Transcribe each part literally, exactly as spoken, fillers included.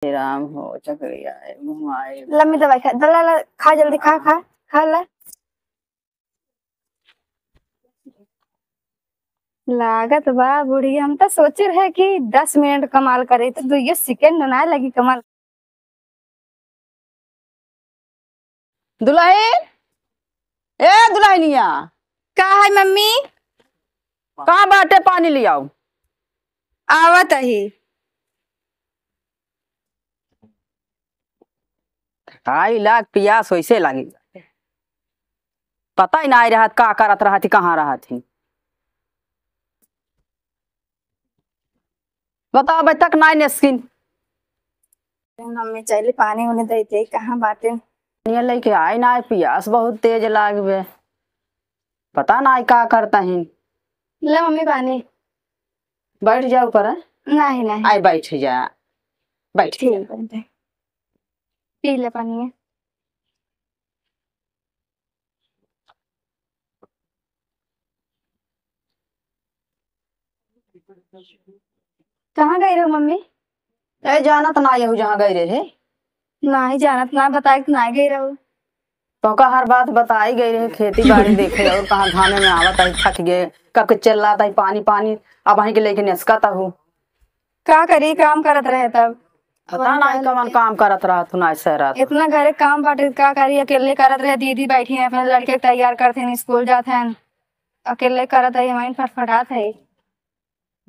हे राम हो, चकरिया है, घुमाए। लम्मी दवाई खा, दला ला, खा जल्दी, खा, खा, खा ला। लागत बा बूढ़ी, हम तो सोचे रहे कि दस मिनट कमाल करे, तो दुइयो सेकंड ना लगी कमाल। दुलहिन, ए दुलहिनिया। का है मम्मी? कहाँ बाटे, पानी लियाउ। आवत ही। खाई लाग पियास वैसे लागी। पता ही नाई रहत का करत रहत ही, कहाँ रहत ही। बताओ, अबे तक नाई नेस्किन। मम्मी चली पानी उनी देते, कहाँ बाटे? ये लेके आई ना, पियास बहुत तेज लागबे। पता नाई का करता ही। ले मम्मी पानी। बैठ जाओ पर। नहीं, नहीं। आई बैठ जा, बैठ ठीक जा। बाटे। पी ले पानी। कहाँ गई रहो मम्मी? ए, जानत ना यहू जहाँ गई रहे। नाही जानत ना, बताए के ना गई रहो। तोका हर बात बताई गई रहे, खेती बाड़ी देखे और कहाँ घामे में आवत आई, थक गए, कब के चिल्लात आई पानी पानी, अब वहीं के लेके नेसकत हूँ। का करी, काम करत रहे तब। पता नाही कवन काम करत रहत हूँ, नाही सहरत। इतना घरे काम बाटे, का करी, अकेले करत रहे। दीदी बैठी हैं, अपने लड़के के तैयार करत हैं, स्कूल जात हैं, अकेले करत है, वहीं फटफटात है।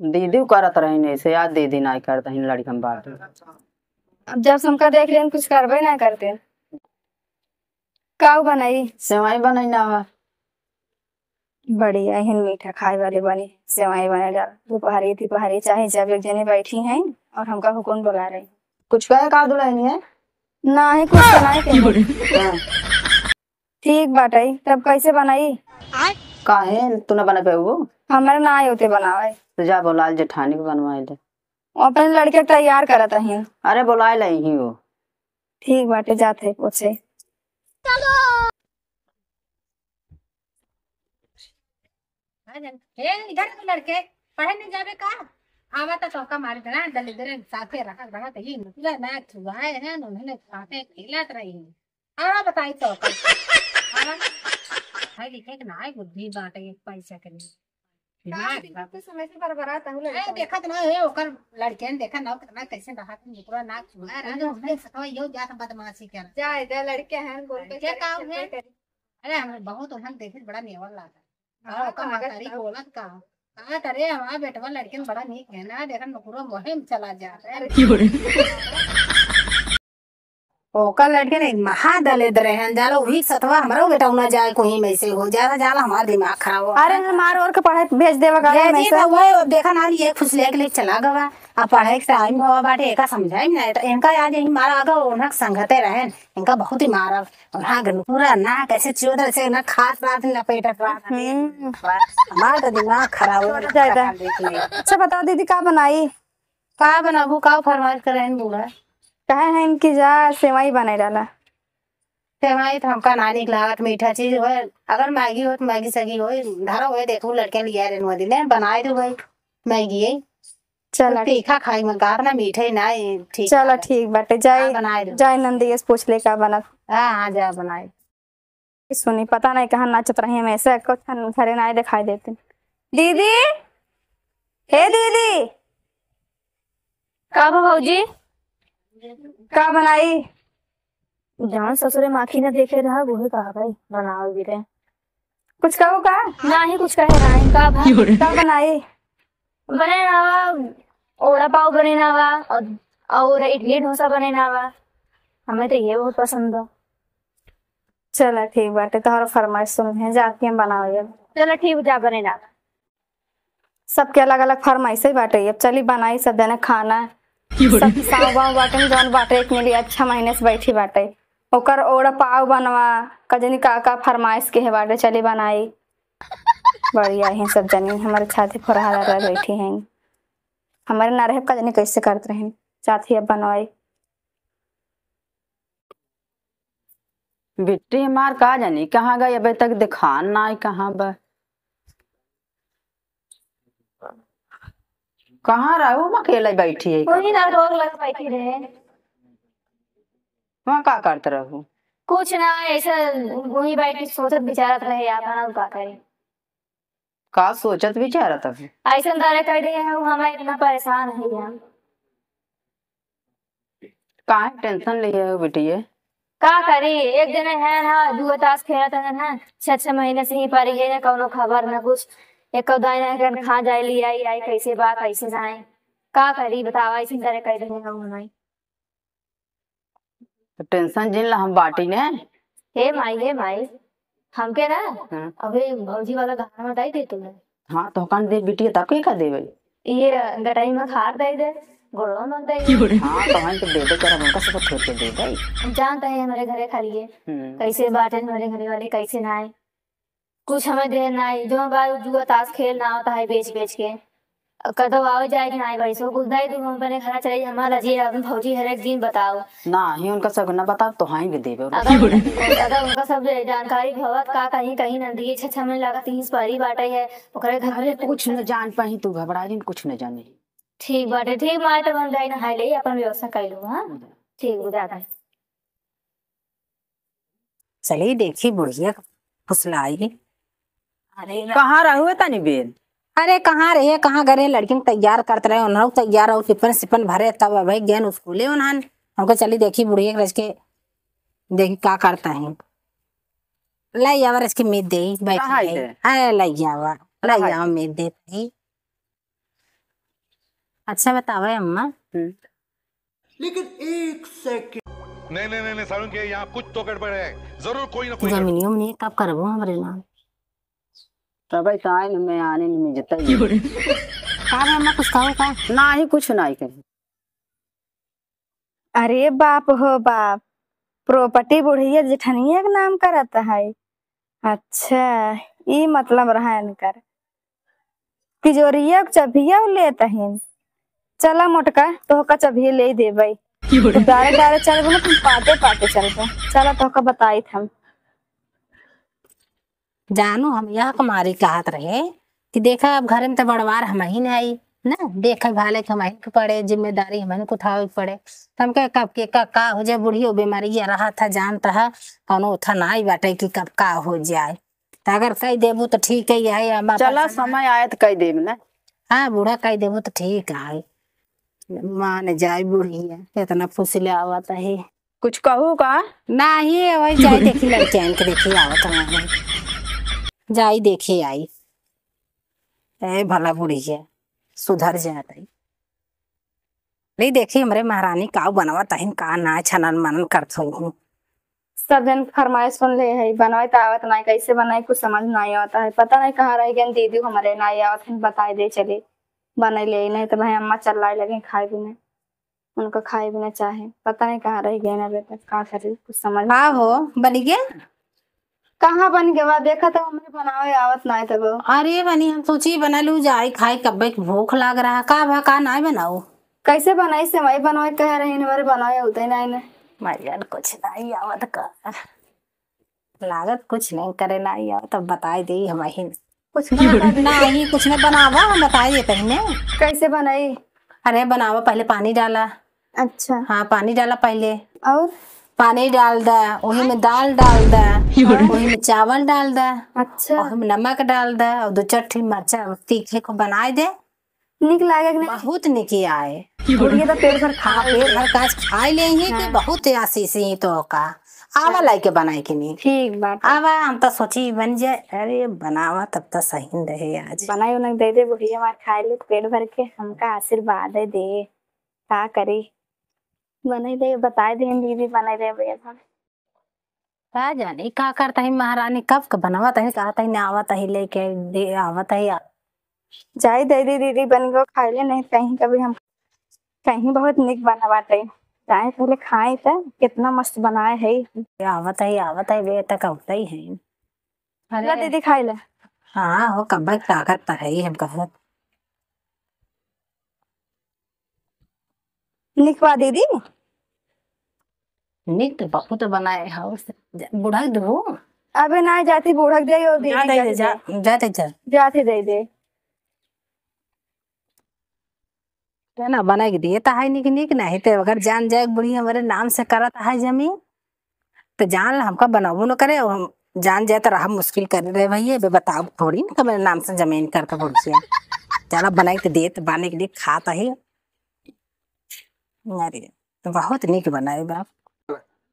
दीदी करत रही नहीं से, आज दीदी नाही करत हैं, लड़कन बात। अब जब से हमका देख लेन, कुछ करबे ना करते। का बनाई? सेवई बनाई ना बा। बढ़िया, हिन मीठा खाए वाले बनी, सेवई बने डाल। दोपहरी, दोपहरी चाहे जब एक जने बैठी हैं और हमका हुकुम बुला रही। कुछ कहे का दुलहिनिया? नाही, कुछ बनाए के नहीं। हाँ। ठीक बाटे, तब कैसे बनाई? काहे, तू ना बना पाऊ? हमरा ना आए होते बनावे। तो जा बोलाल जेठानी को बनवाए ले। वो अपने लड़के के तैयार करत ही। अरे बोलाए ले ही हो। ठीक बाटे, जात है पूछे। आ जा। ए, इधर को लड़के, पढ़े नहीं जावे का? आवा तो चौका मारे देना, दलिद्र साथे रखल रहा तो ये निकला ना छुआए हैं, उन्होंने साथे खेलत रही। आवा बताई तो का। आवा। भाई लिखे कि ना बुद्धि बाटे एक पैसा के लिए। दिमाग दिमाग का। तो समय से बरबरात हूँ ए, लड़का। देखत ना है, ओकर लड़के ने देखा ना, कितना कैसे रहा था, निकला ना छुआ रहा, जो हमने सतवा यो जात बदमाशी कर। जा, जा, लड़के हैं, बोल के क्या काम है? अरे, हम बहुत उन्हन देखे, बड़ा नेवल लागा। हाँ, और ओकर महतारी बोलत का, का करे, हमार बेटवा लड़कन बड़ा नीक है ना, देखन नौकरो मोहे में चला जा। अरे। ओकर लड़कन एक महा दलिद्र रहन, जाला वही सतवा हमरो बेटवा ना जाए, कोई में से हो जाला, जाला हमार दिमाग खराब हो। अरे, हमार और के पढ़े भेज देवा का ये में जी से। तो वही देखा ना, ये फुसले के लिए चला गवा। अब पढ़े के टाइम हुआ बाटे, एका समझाई ना, तो इनका आज यही मारा आगा, उन्हें संगते रहन, इनका बहुत ही मारा। और हाँ, गन पूरा ना कैसे चोदर से ना खात रात ना पेटत रात। हम्म। हमार तो दिमाग खराब हो जाए दा। देख ले। अच्छा बताओ दीदी, का बनाई? का बनाबू, का फरमाइश करे हैं बूढ़ा? कहे हैं इनकी जा सेवई बने डाला। सेवई तो हमका ना नीक लागत, मीठा चीज होए, अगर मैगी हो तो मैगी सगी होए, धरा होए, देखू लड़के लिया रे नुआ दिले, बनाए दो भाई मैगी है। चला। तीखा खाई मन का, अपना मीठे ना, ये ठीक चला, लागत। ठीक बाटे, जाए, हाँ, बनाए दो। जाए नंदिया से पूछ ले का बनत। हाँ, हाँ, जा बनाए। सुनी, पता नहीं कहाँ नाचत रही, हम ऐसे कुछ घरे ना दिखाई देते। दीदी, हे दीदी, का बा भौजी? का बनाई? जहाँ ससुरे माखी न देखे रहा, वही कहा भाई, बनाओ गिरे। कुछ कहो का? नाही कुछ कहे नाही, का भा? का बनाई? बने ना आवा, ओड़ा पाव बने ना आवा, और, और इडली डोसा बने ना आवा। हमें तो ये बहुत पसंद बा। चला ठीक बाटे, तोहरा फरमाइश सुन है, जाके हम बनावे अब। चला ठीक, जा बने ना आवा। सबके अलग-अलग फरमाइश ही बाटे। अब चली बनाई सब जने खाना। सब साव बाव बाटे, जौन बाटे एक मिली अच्छा महीने से बैठी बाटे। ओकर ओड़ा पाव बनवा, कजनी का का फरमाइश के है बाटे, चली बनाई। बढ़िया है सब जनी, हमारे छाती फोरहा लगा बैठी हैं। हमारे ना रहे कजनी कैसे करत रहे, साथी अब बनवाई। बिट्टी हमार का जानी कहाँ गई, अबे तक दिखान ना आई कहाँ बा। कहाँ रहू, हम अकेले बैठी है। वही ना रोग लग बैठी रहे। वहाँ का करत रहू? कुछ ना, ऐसे वहीं बैठ के सोचत विचारत रहे आपन, और का करी। का सोचत विचारत अभी? ऐसन तरह कह दिए हैं, हम इतना परेशान है हम। काहे tension लिए हो बिटिये? का करी, एक दिन है ना, जुआ ताश खेलत है ना, छह छह महीने से ही पड़ी है ना, कौनो खबर ना कुछ। एक दाई ना कन खा जाए, ले आई, आई कैसे बा, कैसे नाई। का करी बतावा, ऐसन तरह कह दिए हैं हम। तो tension जिन ला, हम बाटी ने। हे माई, हे माई, हमके ना हाँ। अबे भौजी वाला गहना में डाई दे तू ना। हाँ, तो कान दे बिटिया, तब के का देवे? ये गटई में खार दे दे, गोड़वा में दे दे। हाँ, तो हम तो दे दे, कर हम उनका सब छोड़ के दे दे। हम जानते हैं हमारे घरे खाली है, हम्म। कैसे बाटे हमारे घरे वाले, कैसे ना आए। कुछ हमें दे ना आई, जो बा जुआ ताश खेल ना होता है बेच बेच के। कदो आवे जाए कि नाई भाई, सो कुछ दे दू, हम अपने घर चले जाए, हमारा जी अपन भौजी हर एक दिन बताओ। नाही, उनका सब ना बताओ, तो हाँ ही देबे। अगर, अगर उनका सब जानकारी भवत का कहीं, कहीं नंदी छे छे में लागत ही परी बाटे है, ओकरे घर अरे, में कुछ न जान पाई, तू घबरा जिन, कुछ न जाने। ठीक बाटे, ठीक माई, तब हम जाई नहाई ले, अपन व्यवस्था कर लो, हाँ? ठीक, बुझा दे। चली देखी बुढ़िया फुसलाई। अरे रा- कहाँ रहुए तनी बेर? अरे कहाँ रहे, कहाँ गए, लड़किन तैयार करत रहे, उन्हन तैयार हो, टिफिन सिफिन भरे, तब अबे गेन स्कूले उन्हन। हमको चली देखी बुढ़िया के रच के, देखी का करता है। लाई आवा रच के मीत दे, बैठ कहाँ है? अरे लाई आवा, लाई आवा मीत दे भाई। अच्छा बतावे अम्मा। हम्म। लेकिन एक सेकंड। नहीं, नहीं, नहीं, नहीं, सारुण के यहाँ कुछ तो गड़बड़ है। जरूर कोई ना कोई गड़बड़। जमीनियों में कब करबो हमरे नाम? तबे तो आए न, मैं आने न मिलता ही। का बा, अम्मा, कुछ कहो का? नाही, कुछ नाही कही। अरे बाप हो बाप, property बुढ़िया जेठनिया के नाम करत है। अच्छा, ई मतलब रहा इनकर। तिजोरिया के चबिया लेत हइन। चला मोटका, तोहका चबिया ले देबै। तू डारे डारे चलबो ना, तुम पाते पाते चलबो। चला तोहका बताइत हम। जानू, हम यह कुमारी कहत रहे कि देखा, अब घर में तो बड़वार हमहिन आई ना, देखे भाले के हमहिन के पड़े, जिम्मेदारी हमहिन के उठावे के पड़े। तो हमके कब के का, का हो जाए, बुढ़ियो बीमारी ये रहा था, जानता है, कौनो उठा ना आई बाटे कि कब का हो जाए। तो अगर कह देबू तो ठीक है, यही हम अपन चला, समय आए तो कह देब ना। हाँ, बूढ़ा कह देबू तो ठीक है, मान जाए बुढ़िया, इतना फुसले आवत है। कुछ कहू का? नाही, वही जाए देखी लड़कियन के, देखी आवत है। जाई देखी आई। ए भला बुढ़िया, सुधर जात है। ले देखी हमरे महारानी काऊ बनवत हइन, का ना छनन मनन करत हइन। सब जन फरमाइश सुन ले है, बनवाई त आवत नाई, कैसे बनाई कुछ समझ नाई आवत है। पता नहीं कहाँ रह गए दीदी हमरे, नाई आवत हइन, बताई दे चली, बनाई ले, नहीं तो भाई अम्मा चिल्लाए लगे खाए भी नहीं। उनका खाए भी ना चाहे, पता नहीं कहाँ रह गए ना बेटा, का करे, कुछ समझ हाँ हो, बनी गया? कहाँ बन गवा? देखा तो हमरे बनावे आवत नाय तब। अरे बनी, हम सोची बना लू जाई खाई, कब्बे के भूख लाग रहा। का भा, का नाय बनाऊ? कैसे बनाई? सेवई बनवाई कह रही न, हमारे बनावे होते नाय ने। माई जान, कुछ नाय आवत का? लागत कुछ नहीं करे नाय आवत, तब बताई देई हमहिन। कुछ ना बता दे। नाही, कुछ नहीं बनावा, हम बताई देते हैं। कैसे बनाई? अरे बनावा, पहले पानी डाला। अच्छा। हाँ, पानी डाला पहले। और? पानी डाल दा, वही में दाल डाल दा, वही में चावल डाल दा, अच्छा। वही में नमक डाल दा और दो चार ठे मरचा तीखे को बनाए दे। निक लागे कि नहीं? बहुत निक आए। बुढ़िया तो पेट भर खा हाँ, पेट भर काज खाए ले ही कि हाँ। बहुत आशीष ही तो का। आवा लाई के बनाए के नहीं। ठीक बात है। आवा, हम तो सोची बन जाए। अरे बनावा तब तो सही रहे आज। बनाई उन्हें दे दे बुढ़िया मार खाए ले पेट भर के, हमका आशीर्वाद है दे। का करी? बनाई दे, बताए दे दीदी, बनाई दे भैया। का जाने का करता है महारानी, कब के बनवत है, कहत है ना आवत है लेके दे आवत है। जाई दे दे दीदी, बन गो खाई ले, नहीं कहीं कभी हम कहीं बहुत निक बनवत है। जाए पहले खाए त कितना मस्त बनाए है। आवत है, आवत है, बे तक आवत ही है। अरे ला दीदी खाई ले। हाँ हो, कब्बे ताकत तो है ही हम कहत। निक बा दीदी? निक तो बहुत बनाए हो। बुढ़क दो। अबे ना जाती बुढ़क जाई और दीदी जा दे, जाती जा, जाई। जा दे, जा। जाती दे दे। ते ना बनाइ के दिए त है निक निक, नहीं ते अगर जान जाए बुढ़िया हमरे नाम से करत है जमीन, तो जान ला हमका बनाबो न करे। अब हम जान जाए तो रहा मुश्किल करे रहे भैया, बे बताओ थोड़ी ना कि मेरे नाम से जमीन करके बुढ़िया। चला बनाइ के देत, बाने के लिए खात है। अरे, तो बहुत निक बनाए बा।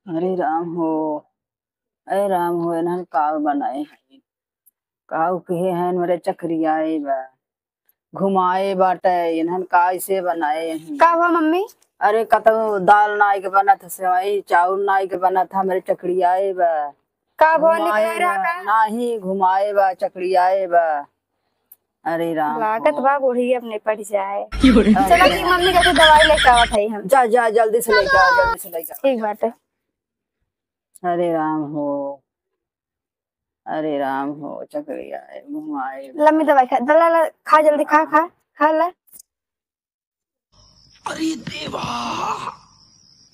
अरे राम हो, अरे राम हो, इन्हन काव बनाए हैं, काव कहे हैं, मेरे चकरियाए बा, घुमाए बाटे, इन्हन का ऐसे बनाए हैं। का हुआ मम्मी? अरे कतौ दाल नाई के बनत है, सेवई चाउर नाई के बनत है, मेरे चकरियाए बा। का हुआ, घुमाए निकला रहा बा, का? नाही, घुमाए बा, चकरियाए बा। अरे राम लागत हो। बा बूढ़ी अब निपट जाए। अरे चला कि मम्मी का दवाई लेके आवत है हम। जा, जा, जल्दी से लेके आ, जल्दी से लेके आ। ठीक बाटे। अरे राम हो, अरे राम हो, चकरियाए, घुमाए। लम्मी दवाई खा, ला, ला, ला, खा जल्दी, खा, खा, खा ला। अरे देवा,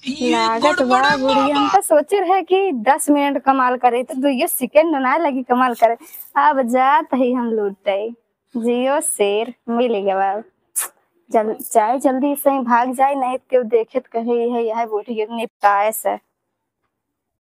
ये लागत बा गड़बड़ा बुढ़ी, हम बाबा। तो सोचे रहे कि दस मिनट कमाल करे, तो दुइयो सेकंड ना लगी कमाल करे। अब जात ही हम लूटे, जियो शेर, मिल गवा। जल-, जाए जल्दी से भाग जाए, नहीं तो केहू देखे तो कहे, "यह, यह बूढ़ी के निपटाए से।"